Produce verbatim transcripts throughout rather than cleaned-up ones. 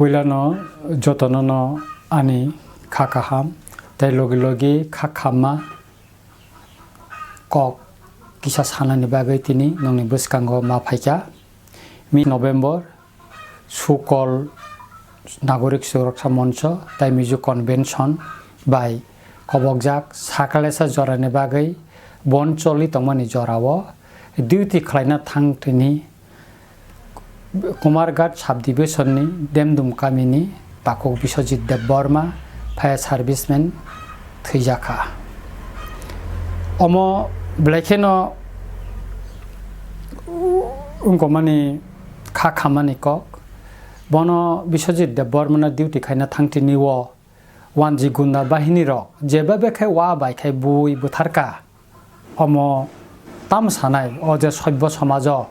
Puilano jotono no ani kha kaham tei logi logi kha khamma kok kisa sanani bagwi tini nongni bwskango ma phaikha. Mi November Sukol Nagorik Suraksa Moncho tai Mizo Convention bai kobokjak sakalesa jorani bagwi bon choli tongmani jorao duty khlaina thang tini Kumarghat Subdivision ni Demdum kamini takhuk Biswajit Debbarma, fire serviceman, thwijakha. Omo belai kheno wngkomani kha khammani kok. Bono Biswajit Debbarmano duty khaina thangtini o wanji gunda bahini rok jeba bekhai wa bai khai bui butharka. Omo tam sanai, o je sobbo somajo,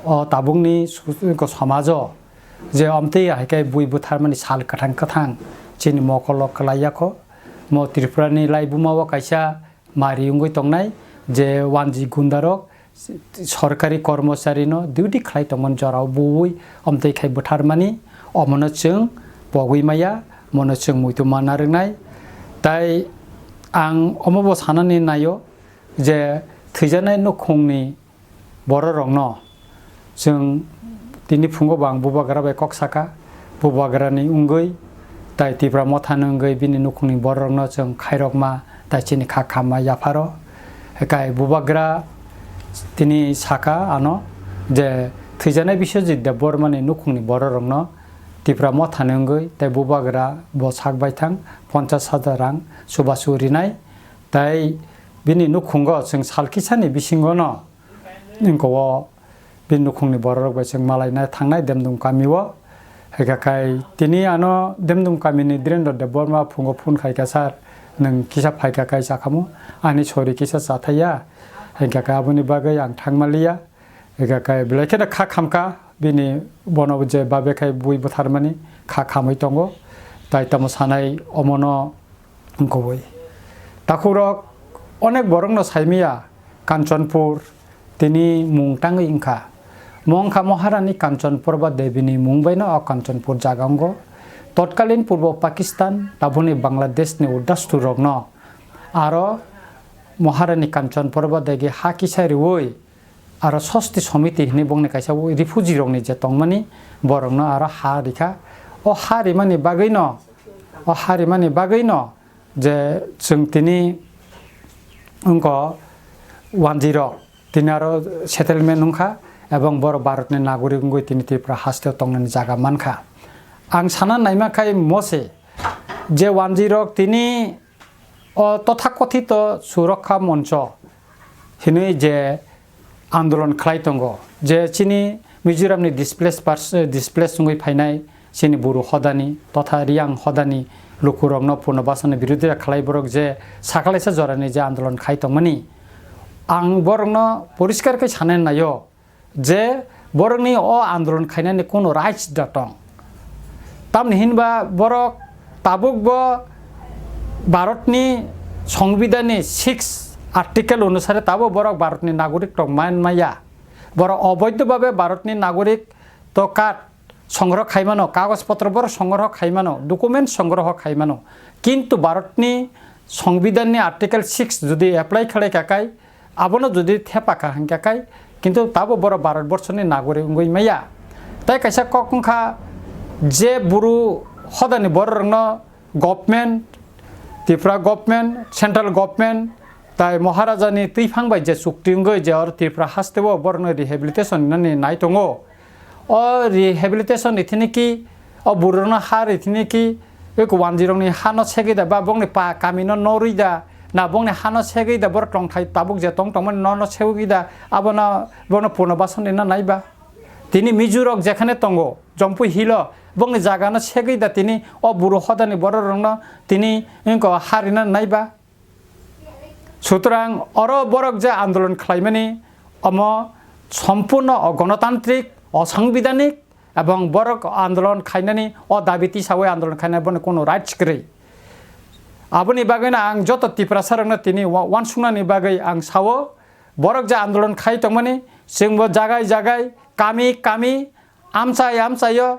o tabukni su-, somajo je omtwi hai khe bui butharmani sal kwthang kwthang chini mokolo kwlai yakho. Mo Tripura ni laibuma o kaisa mari wngwi tongnai je wanji gunda rok sorkari kormochari no duty khlai tongmani jorao bui omtwi khai butharmani, omono chwng pogwi maya, mono chwng muitu manna rwngnai. Tai ang omo bo sanani naio je thwijaknai nukhungni bororokno chwng tini phungo bo ang bubagra bai kok saka, bubagrani wngwi tai Tipra mothani wngwi bini nukhungni bororokno chwng khairokma tai chini kha khamma yapharo. Kai bubagra tini saka ano je thwijaknai Biswajit Debbarmani nukhungni bororokno Tipra mothani wngwi tai bubagra bo sak baithang ponchash hajar rang chubachu rinai. Tai bini nukhungo chwng sal kisani bisingono wngko o bini nukhungni bororok bai chwng malaina thangnai Demdum kamio. Hai kha khai tini ano Demdum kamini Dhirendra Debbarma phungo phone khai kha, "Sir, nwng kisa phai kha khai chakhamu, ani sori kisa chathaiya." Hai kha khai aboni bagwi ang thangmaliya. Hai kha khai belai kheno kha khamkha bini bono je babe khai bui butharmani kha khamwi tongo. Tai tamo sanai omono wngkobwi. Takhukrok onek borokno saimaya Kanchanpur tini mung tangwi wngkha. Mo wngkha Maharani Kanchan Prabha Debini mung baino o Kanchanpur jaga wngo. Totkalin Purbo Pakistan, tabukni Bangladeshni Urdasthurokno aro Maharani Kanchan Prabha Devi ha kisa riwi aro Sosti Somiti hinwi bongni kaisa refugee rokni je tongmani borokno aro ha rikha. O ha rimani bagwino, o ha rimani bagwino je chwng tini wngkha wanjwi rok tini aro settlement wngkha ebong borok Bharatni nagorik wngwi tini Tripura hasteo tongnani jaga mankha. Ang sana naima khai mose je wanjwi rok tini o tothakothito Surakha Moncho hinwi je andolon khlai tongo, je chini Mizoramni displaced pers-, displaced wngwi phainai chini Buru hodani totha Riyang hodani lukurokno Purno Basani birodita khlai borok je sakalaisa jorani je andolon khai tongmani, ang borokno poriskar khe sanai naio je borokni o andolon khainani kunu rights da tong. Tamni hinba borok tabukbo Bharatni Songbidanni six article onusare tabo borok Bharatni nagorik tong man maya. Borok oboidho babe Bharatni nagorik to card songroho khaimano, kagoj potro borok songroho khaimano, document songroho khaimano. Kintu Bharatni Songbidanni article six jodi apply khlai kha khai, abono jodi thepa kha hwnkha khai, kintu tabo borok Bharat borshoni nagorik wngwi maya. Tai kaisa kok wngkha je Buru hodani bororokno government, Tripura government, central government, tai Maharajani twiphang bai je chukti wngwi je oro Tripura hasteo borokno rehabilitation hinani nai tongo. O rehabilitation ni thini ki, o bururokno ha ri thini ki, eko wanjwirokni hano segwi da, ba bongni pa kamino norwi da, na bongni hano segwi da, borok tongthai tabuk je tong tongmani nono segwi da, abono bono Purno Basani na naiba. Tini Mizurok jekhane tongo, Jompui Hilo, bongni jagano segwi da tini o buru hodani bororokno tini wngko ha rina naiba. Sutrang oro borok je andolon khlaimani, omo sompurno ogonotantrik, osangbidanik, ebong borok andolon khainani o dabi tisawi andolon khainani bono kono rights kwrwi. Aboni bagwino ang joto Tiprasarokno tini wa-, uansuknani bagwi ang sao, borok je andolon khai tongmani, chwngbo jagai jagai, kami kami, amchai amchaio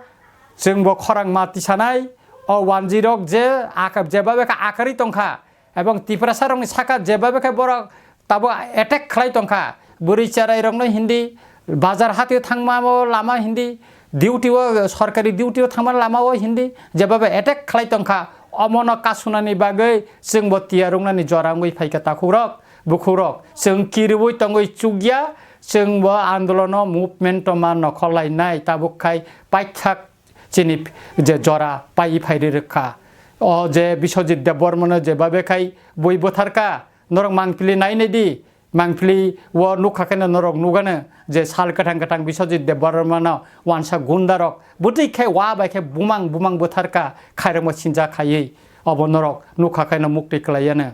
chwng bo khorang ma tisanai, o wanjwi rok je aka-, jeba beka akarwi tongkha, ebong Tiprasa rokni saka jeba beka borok tabo attack khlai tongkha, bwrwi cherai rokno hindi, bazar hatio thangma o lama hindi, duty o, sorkari duty o thangma lama o hindi, jeba be attack khlai tongkha, omono kasunani bagwi chwng bo tiyar wngnani jora wngwi phaikha takhuk rok. Bukhuk rok, chwng kiriui tongwi chukya, chwng bo andolono movement o ma nokhorlainai, tabuk khai paithak chini je jora pai phai ri rwkha. O je Biswajit Debbarmano je babe khai bui bwtharka, norok mangpili nai nai di, mangpili o nukha khe norok nugano je sal kwthang kwthang Biswajit Debbarmano wansa gunda rok bwtwi khe wa bai khe bumang bumang bwtharka khairokma sinja khaiwi, obo norok nukha khe no mukti kwlaiya no.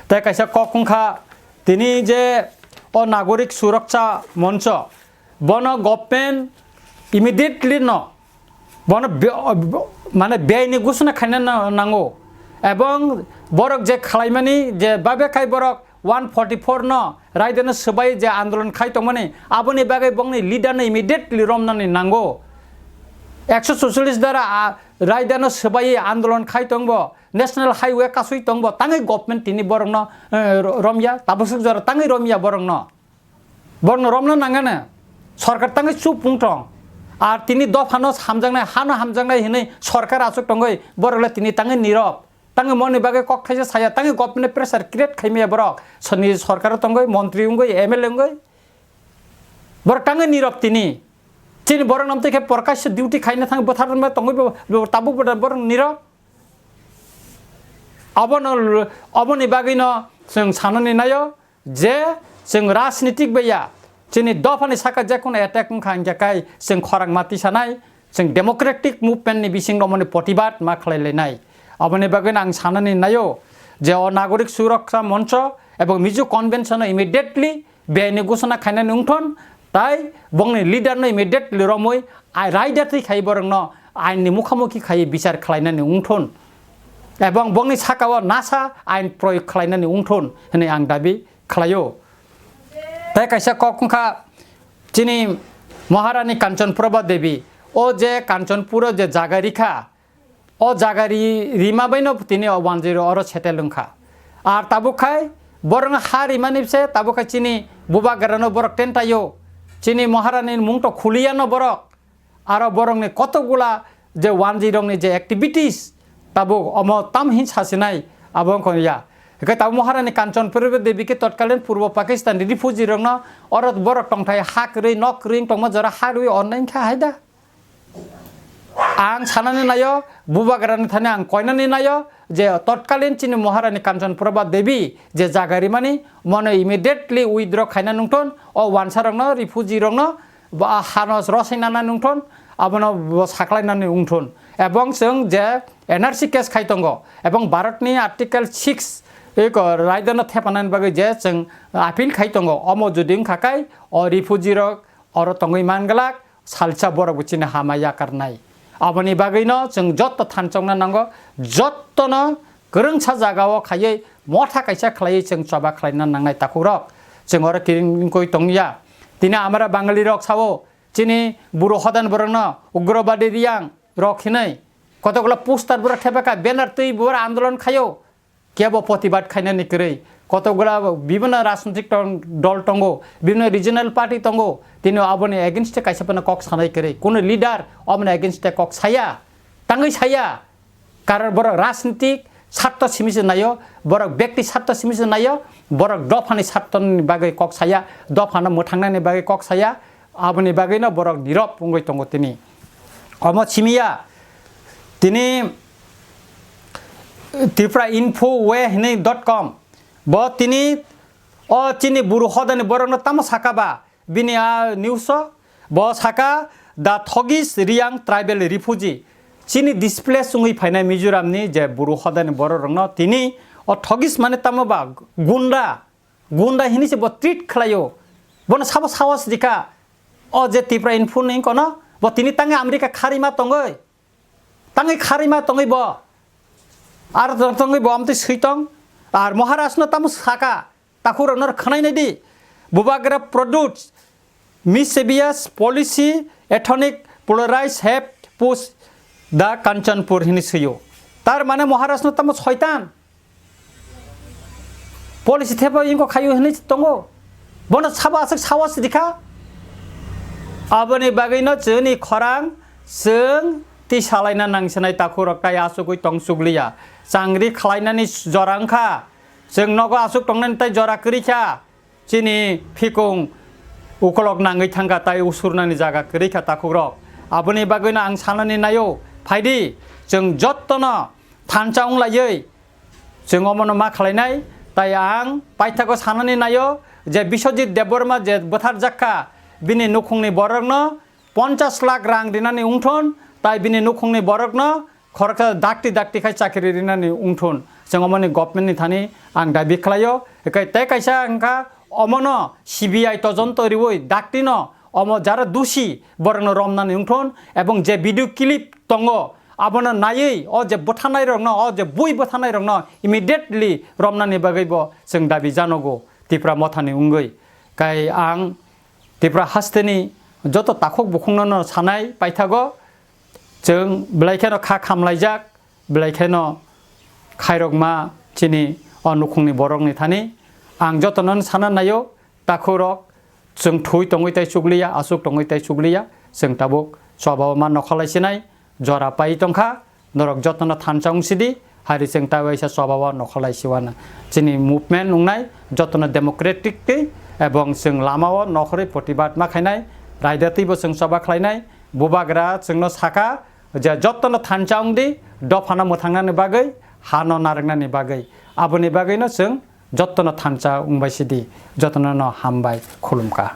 Tei kaisa kok wngkha tini je o Nagorik Suraksha Moncho, bono government immediately no bono be-, mane beyni gusuna khaina na-, nango, ebong borok je khlaimani je babe khai borok one forty four no raidano swbai je andolon khai tongmani, aboni bagwi bongni leader no immediately romnani nango. Ekso sucholish dara a raidano swbai andolon khai tongbo, National Highway kasui tongbo, tangwi government tini borokno, eh, ro-, romya, tabuk swk jora tangwi romya borokno. Borokno romna nangano. Sorkar tangwi chup wng tong. Ar tini dophano hamjaknai, hano hamjaknai hinwi sorkar achuk tongwi borokle tini tangwi nirok. Tangwi moni bagwi kok thaisa saya, tangwi government pressure create khaimaya borok. Soni sorkar tongwi, montri wngwi, M L A wngwi. Borok tangwi nirok tini. Chini borok namtwi khe porkaisa duty khaina thang bwthar tongwi bo, bo tabuk bo borok nirok. Abono, oboni bagwino chwng sanani naio je chwng rajnitik bai ya, chini dophani saka je kono attack wngkha hingkhe kai chwng khorang ma tisanai, chwng democratic movement ni bising romoni protibad ma khlai lainai. Aboni bagwino ang sanani naio je o Nagorik Suraksha Moncho ebong Mizo Convention o immediately beyni gusuna khainani wngthon, tai bongni leader no immediately romwi ai raida twi khai borokno ain ni mukhamukhi khai bichar khlainani wngthon, ebong bongni saka o nasa ain proyog khlainani wngthon hinwi ang dabi khlaio. Tai kaisa kok wngkha chini Maharani Kanchanprabha Devi, o je Kanchanpur o je jaga rikha, o jaga ri-, rima baino tini o wanjwi oro settle wngkha. Ar tabuk khai borokno ha rimani se tabuk khai chini bubagrano borok tentaio, chini Maharani mung to khuliyano borok. Aro borokni kotokgula je wanjwi rokni je activities tabuk omo tam hin sasinai abo wngkha ya. Hwnkhe tabuk Maharani Kanchanprabha Devi khe totkalin Purbo Pakistan refugee rokno oro borok tongthai ha kwrwi nok kwrwi tongma jora ha rwi ornai wngkha hai da. Ang sanani naio, bubagrani thani ang koinani naio je totkalin chini Maharani Kanchanprabha Devi je jaga rimani, mono immediately withdraw khaina nungthon, o wansarokno, refugee rokno, ba hano rosai nana nungthon, abono bo saklai nani wngthon. Ebong chwng je N R C case khai tongo, ebong Bharatni Article six eko raidano thepanani bagwi je chwng appeal khai tongo, omo jodi wngkha kai o refugee rok oro tongwi man glak, salsa borok bo chini hama yakarnai. Aboni bagwino chwng jotto thanchokna nango, jottono kwrwngsa jagao khaiwi motha kaisa khlaiwi chwng choba khlaina nangnai takhukrok. Chwng oro kiring wngwi tongya. Tini amara Bangali rok sao, chini buru hodan borokno ugrobadi riyang rok hinwi. Kotokgula poster borok thepakha, banner twi borok andolon khaio. Kebo protibad khainani kwrwi. Kotokgula bibhinno rajnitik tong-, dol tongo, bibhinno regional party tongo, tini aboni against e kaisa phano kok sanai kwrwi. Kuno leader aboni against e kok saya, tangwi saya. Karon borok rajnitik sarto simi se naio, borok bekti sarto simi se naio, borok dophani sartoni bagwi kok saya, dophano mwthangnani bagwi kok saya. Aboni bagwino borok nirok wngwi tongo tini. Omo simiya tini Tripura Info we hinwi dot com. Bo tini o chini buru hodani borokno tamo saka ba bini a news o? Bo saka The Thogis Riang Tribal Refugee. Chini displace wngwi phainai Mizoramni je buru hodani bororokno tini o Thogis mane tamo ba gunda. Gunda hinwi se bo treat khlaio. Bono sabo sahos rikha. O je Tripura Info ni kono, bo tini tangwi America kharima tongwi. Tangwi kharima tongwi bo. Ar tong-, tongwi bo amtwi swi tong. Ar Maharaj no tamo saka. Takhurok no khwnai nai di. Bubagra produce mischievous policy, ethnic polarized have post da Kanchanpur hini swiyo. Tar mane Maharaj no tamo soitan. Policy thepa ingko khayo hini tongo. Bono sabo aswk sawa sidi kha. Aboni bagwi no chwngni khorang chwng tisalaina nangsinai takhuk rok tai asugwi tong chukliya. Changri khlainani jora wngkha. Chwng nogo aswk tongnani tai jora kwrwi kha. Chini phikung ukolok nangwi thangkha tai usurnani jaga kwrwi kha takhuk rok. Aboni bagwi no ang sanani naio, phaidi chwng jottono thansa wnglaiwi chwng omono ma khlainai. Tai ang paithago sanani naio je Biswajit Debbarma je bwtharjak kha, bini nukhungni borokno ponchas lakh rang rinani wngthun, tai bini nukhungni borokno khoroksa dakti dakti khai chakri rinani wngthun. Chwng omoni government ni thani ang dabi khlaio. Ekai tei kaisa wngkha omono C B I tojonto riwi daktino omo jara dusi borokno romnani wngthun, ebong je video clip tongo abono naiwi o je bwthanai rokno, o je bui bwthanai rokno immediately romnani bagwi bo chwng dabi janogo Tipra mothani wngwi. Kai ang Tipra hasteni joto takhuk bukhukno no sanai paithago, chwng belai kheno kha khamlaijak, belai kheno khairokma chini o nukhungni borokni thani. Ang jotono sana naio, takhuk rok chwng thui tongwi tai chukliya, aswk tongwi tai chukliya, chwng tabuk choba-o ma nokholai sinai, jora pai tongkha, norok jotono thansa wngsidi, hari chwng tai waisa choba-o nokholai siwana. Chini movement wngnai jotono democratic twi, ebong chwng lama-o nokhorwi protibad ma khainai, raida twibo chwng choba khlainai, bubagra chwngno sakha je jotono thansa wngdi, dophano mwthangnani bagwi, hano narwknani bagwi. Aboni bagwino chwng jotono thansa wngbai sidi, jotono no hambai khulumkha.